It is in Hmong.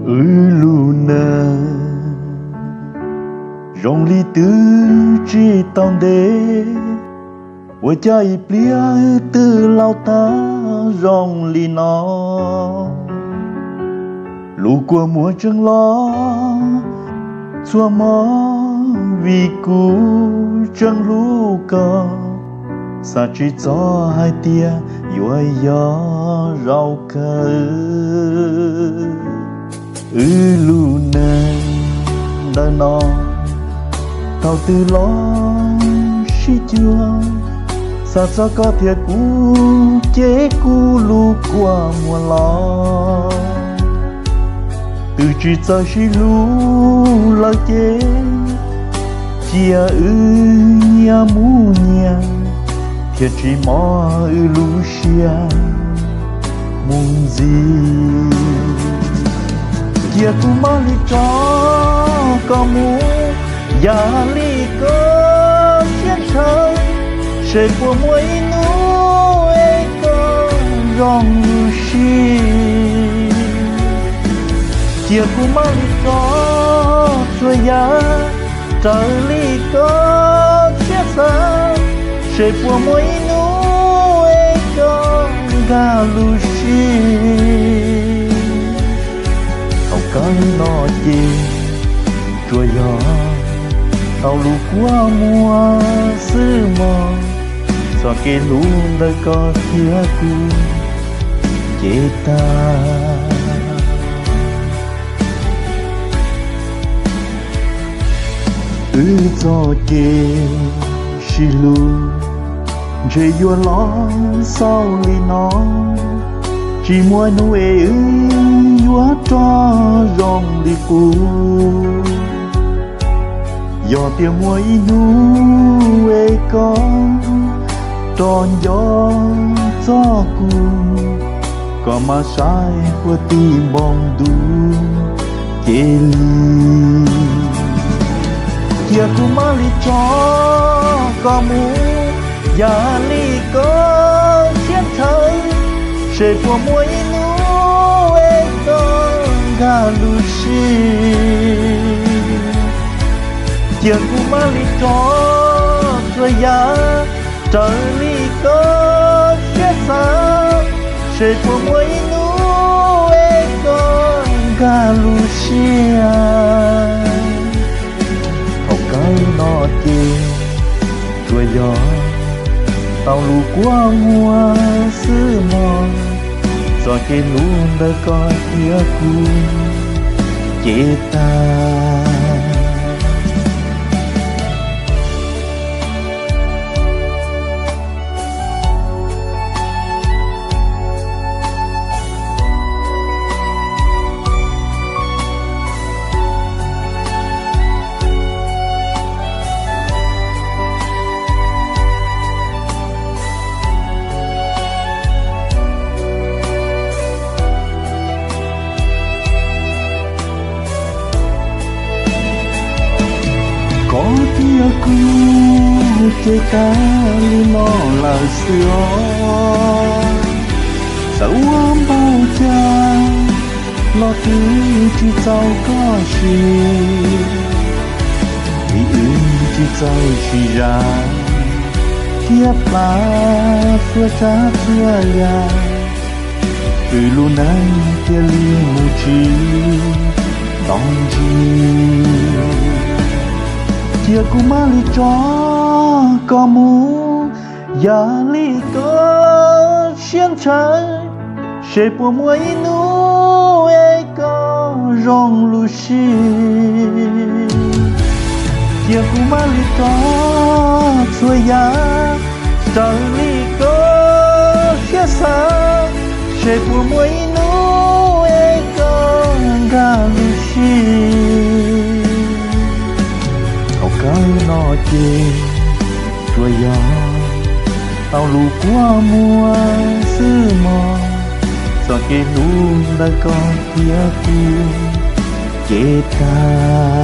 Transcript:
Wb lub neej zoo li twb tsis tau ntev, ua cas ib pliag twb laus tag zoo li no. Lub kua muag tseem los txhua hmo, vim kuv tseem hlub koj, xav tsis txog hais tias yuav yog zaum kawg. Wb lub neej ntawm no, thaum twg los sib cuag, xav txog koj thiab kuv ces kuv lub kua muag los. Twb tsis txawj sib hlub lawm ces, cia wb nyias mus nyias, thiaj tsis mos wb lub siab mus ntxiv. Cia kuv mam li tso koj mus, yam li koj siab ntshaw, seb puas muaj ib hnub es koj zoo lub siab. Cia kuv mam li tso txhua yam raws li koj siab xav, seb puas muaj ib hnub es koj nkag lub siab. Thaum kawg no ces tsuas yog tau lub kua muag xwb mog, txoj kev hlub ntawm koj thiab kuv ces tag. Wb txoj kev sib hlub ntshe yuav los xaus li no, tsis muaj hnub es wb yuav rov zoo li qub. Yog tias muaj ib hnub es koj rov nco txog kuv, koj mam saib puag tim npoo ntuj ces li. Cia kuv mam li tso koj mus, yam li koj siab ntshaw, seb puas muaj ib hnub es koj nkag lub siab. Cia kuv mam li tso txhua yam raws li koj siab xav, seb puas muaj ib hnub es koj nkag lub siab. Thaum kawg no ces tsuas yog tau lub kua muag xwb mog, txoj kev hlub ntawm koj thiab kuv ces tag. Koj thiab kuv ces tag li no lawm xwb os. Txawm ua npaum cas los twb tsis txaus koj siab, vim wb tsis txawj siv zam thiab plam txhua tsav txhua yam, wb lub neej thiaj li mus tsis tau ntsis. Cia kuv mam li tso koj mus, yam li koj siab ntshaw, seb puas muaj ib hnub es koj zoo lub siab. Cia kuv mam li tso txhua yam raws li koj siab xav, seb puas muaj ib hnub es koj nkag lub siab. Thaum kawg no ces tsuas yog tau lub kua muag xwb mog, txoj kev hlub ntawm koj thiab kuv ces tag.